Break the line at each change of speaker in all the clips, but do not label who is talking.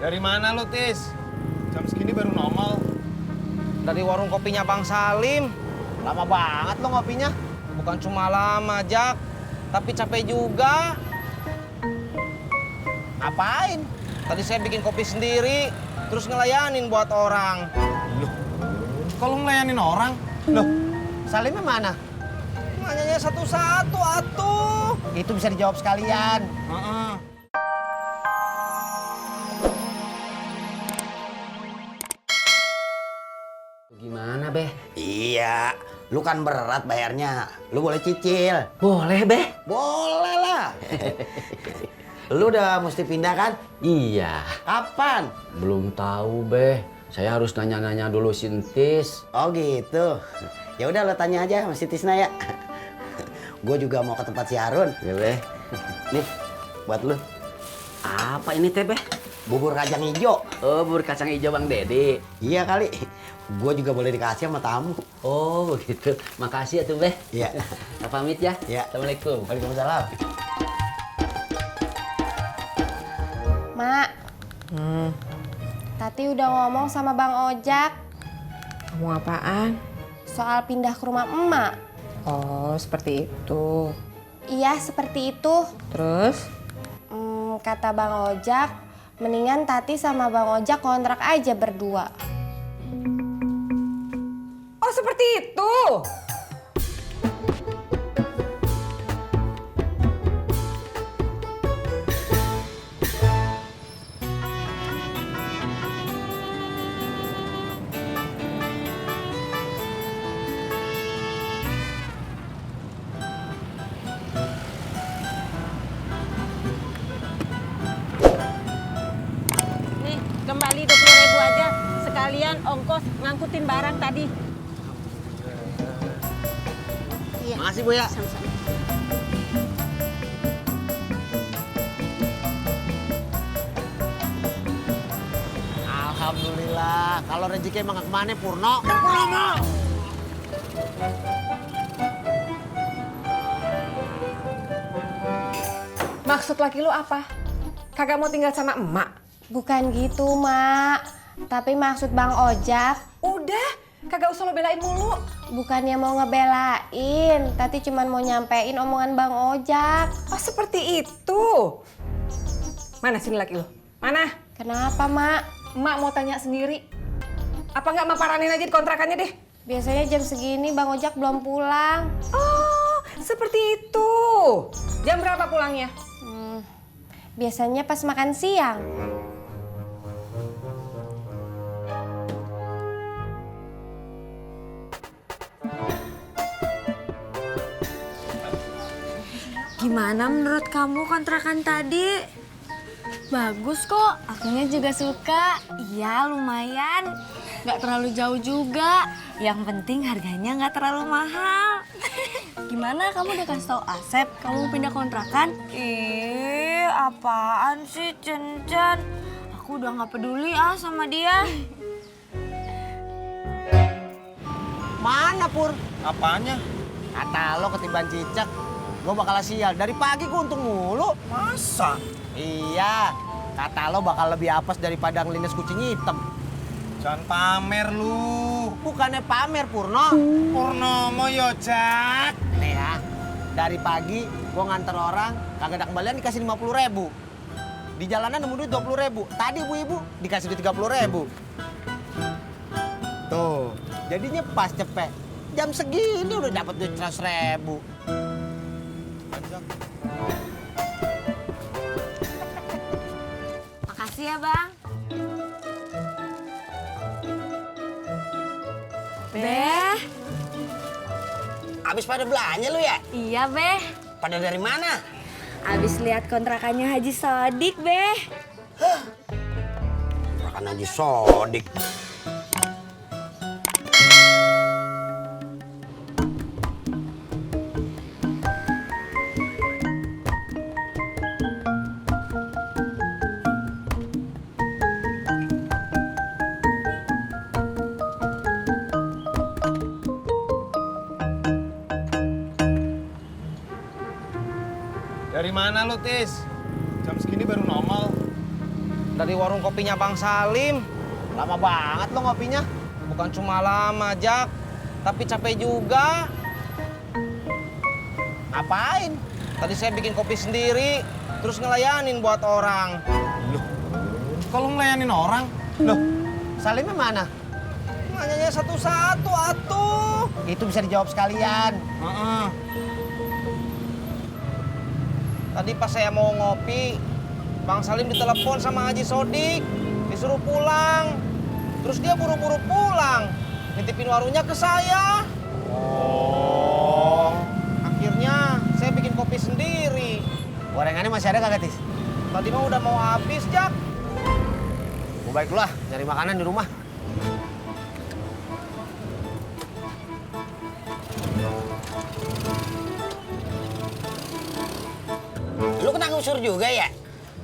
Dari mana lu, Tis? Jam segini baru nongol.
Dari warung kopinya Bang Salim.
Lama banget lo ngopinya.
Bukan cuma lama, Jak. Tapi capek juga.
Ngapain?
Tadi saya bikin kopi sendiri, terus ngelayanin buat orang.
Loh, kalau ngelayanin orang? Loh, Salimnya mana?
Nanyanya satu-satu, atuh.
Itu bisa dijawab sekalian.
Heeh. Gimana, Beh?
Iya, lu kan berat bayarnya. Lu boleh cicil.
Boleh, Beh?
Boleh lah. Lu udah mesti pindah kan?
Iya,
Kapan?
belum tahu Beh. Saya harus nanya-nanya dulu Sintis.
Oh gitu. Ya udah lu tanya aja sama si Tisna ya. Gue juga mau ke tempat si Harun.
Ya Beh.
Nih, buat lu.
Apa ini teh Beh?
Bubur kacang hijau.
Oh, bubur kacang hijau Bang Dedi.
Iya kali. Gue juga boleh dikasih sama tamu.
Oh, begitu. Makasih ya tuh Beh.
Iya.
Saya pamit ya.
Iya.
Assalamualaikum.
Waalaikumsalam.
Mak, Tati udah ngomong sama Bang Ojak
Ngomong apaan?
soal pindah ke rumah emak.
Oh, seperti itu.
Iya, seperti itu.
Terus?
Kata Bang Ojak, mendingan Tati sama Bang Ojak kontrak aja berdua.
Oh, seperti itu.
Nih, kembali 20.000 aja. Sekalian ongkos ngangkutin barang tadi. Iya.
Makasih Bu ya.
Sama-sama.
Alhamdulillah. Kalau rezeki emang gak kemana Purno. Purno.
Maksud laki lu apa? Kagak mau tinggal sama emak?
Bukan gitu, Mak. Tapi maksud Bang Ojak,
Udah, kagak usah lo belain mulu.
bukannya mau ngebelain. Tati cuman mau nyampein omongan Bang Ojak.
Oh, seperti itu. Mana sini laki lu? Mana?
Kenapa, Mak?
Emak mau tanya sendiri. Apa nggak emak paranin aja di kontrakannya deh?
Biasanya jam segini Bang Ojak belum pulang.
Oh, seperti itu. Jam berapa pulangnya?
Biasanya pas makan siang.
Gimana menurut kamu kontrakan tadi? Bagus kok, akunya juga suka. Iya, lumayan. Nggak terlalu jauh juga. Yang penting harganya nggak terlalu mahal. Gimana, kamu udah kasih tau Asep kamu pindah kontrakan? Apaan sih, Cen-Cen? Aku udah nggak peduli sama dia.
Mana Pur?
Apanya?
Kata lo ketiban cicak. Gue bakal sial. Dari pagi gue untung mulu.
Masa?
Iya. Kata lo bakal lebih apes daripada ngelindas kucing hitam.
Jangan pamer lu.
Bukannya pamer Purno.
Purnomo yo, Jak.
Nih ya, dari pagi gue nganter orang, kagak ada kembalian dikasih 50.000. Di jalanan nemu duit 20.000. Tadi ibu-ibu dikasih duit 30.000. Tuh, jadinya pas cepet. Jam segini udah dapat duit 100.000.
Makasih ya, Bang. Beh.
Abis pada belanja lu ya?
Iya, Beh.
Pada dari mana?
Abis lihat kontrakannya Haji Sodik, Beh.
Makan Haji Sodik.
Dari mana lu, Tis? Jam segini baru nongol.
Dari warung kopinya Bang Salim.
Lama banget lo ngopinya.
Bukan cuma lama, Jak. Tapi capek juga.
Ngapain?
Tadi saya bikin kopi sendiri, terus ngelayanin buat orang.
Kalau ngelayanin orang?
Loh, Salimnya mana?
Nanyanya satu-satu, atuh.
Itu bisa dijawab sekalian.
Heeh.
Tadi pas saya mau ngopi, Bang Salim ditelepon sama Haji Sodik, disuruh pulang. Terus dia buru-buru pulang, nitipin warungnya ke saya.
Oh.
Akhirnya saya bikin kopi sendiri.
Gorengannya masih ada kagak, Tis?
Tadi mah udah mau habis, Jak.
Mau baik lu lah, nyari makanan di rumah.
Lu kena ngusur juga ya?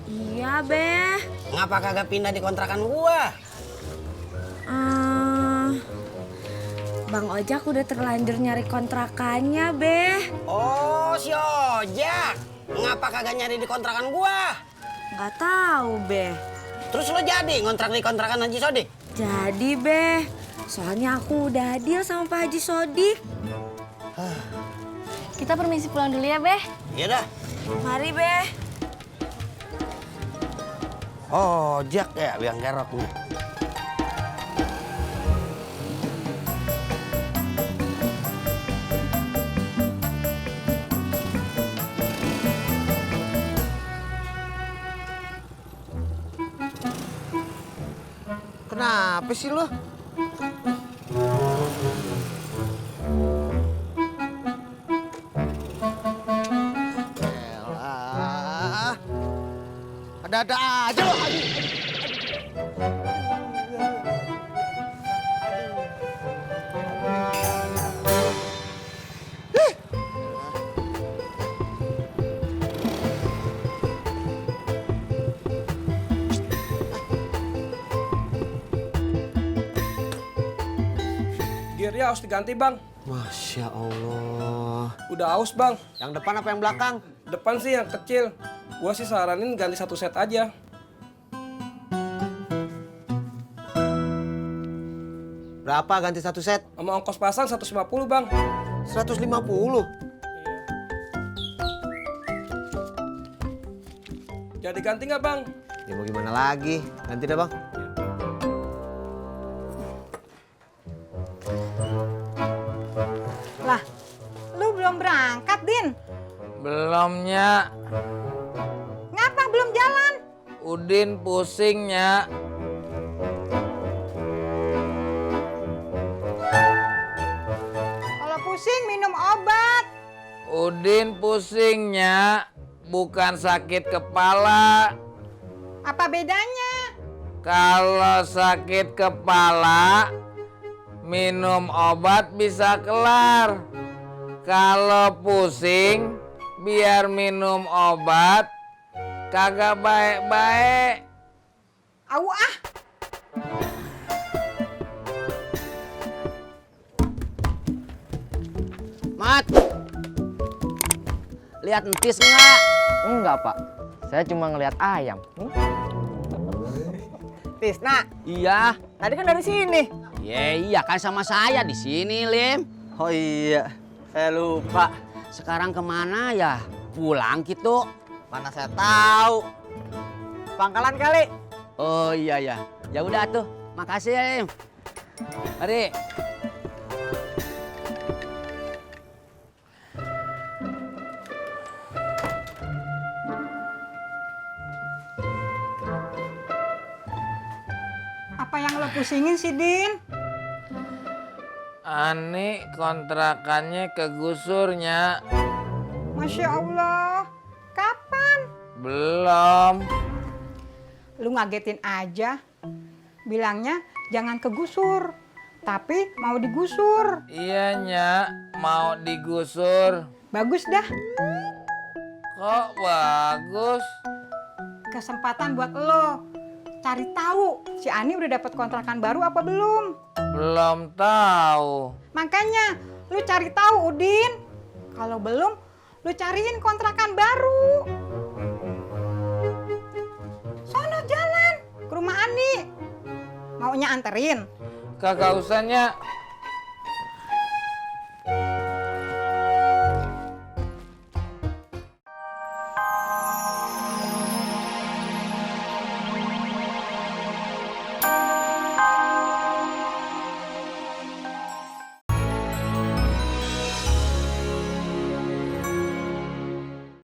Iya, Beh.
Ngapa kagak pindah di kontrakan gua?
Bang Ojak udah terlanjur nyari kontrakannya, Beh.
Oh, si Ojak. Ngapa kagak nyari di kontrakan gua?
Nggak tahu, Beh.
Terus lo jadi ngontrak di kontrakan Haji Sodik?
Jadi, Beh. Soalnya aku udah deal sama Pak Haji Sodik.
Kita permisi pulang dulu ya, Beh.
Iya dah.
Mari, Beh.
Ojak ya, biang keroknya.
Kenapa sih lo? Elah. Ada-ada aja lo.
Gearnya harus diganti, Bang.
Masya Allah.
Udah aus, Bang.
Yang depan apa yang belakang?
Depan sih yang kecil. Gua sih saranin ganti satu set aja.
Berapa ganti satu set?
Sama ongkos pasang 150, Bang.
150.
Jadi ganti nggak, Bang?
Ya mau gimana lagi? Ganti dah, Bang.
Lah, lu belum berangkat, Din?
Belumnya,
Ngapa belum jalan?
Udin pusingnya.
Kalau pusing minum obat.
Udin pusingnya bukan sakit kepala.
Apa bedanya?
Kalau sakit kepala, minum obat bisa kelar. Kalau pusing, biar minum obat, kagak baik-baik.
Au ah.
Mat, lihat entis nggak?
Enggak, Pak. Saya cuma ngelihat ayam.
Tisna.
Iya.
Tadi kan dari sini.
Iya kan sama saya di sini, Lim.
Oh iya, saya lupa.
Sekarang kemana ya? Pulang gitu?
Mana saya tahu. Pangkalan kali.
Oh iya ya. Ya udah tuh. Makasih ya, Lim. Mari.
Apa yang lo pusingin sih, Din?
Ani kontrakannya kegusurnya.
Masya Allah. Kapan?
Belum.
Lu ngagetin aja. Bilangnya jangan kegusur, tapi mau digusur.
Iya, Nya, mau digusur.
Bagus dah.
Kok bagus?
Kesempatan buat lo. Cari tahu si Ani udah dapat kontrakan baru apa belum.
Belum tahu.
Makanya lu cari tahu, Udin. Kalau belum, lu cariin kontrakan baru. Sono jalan. Maunya anterin?
Kagak usahnya,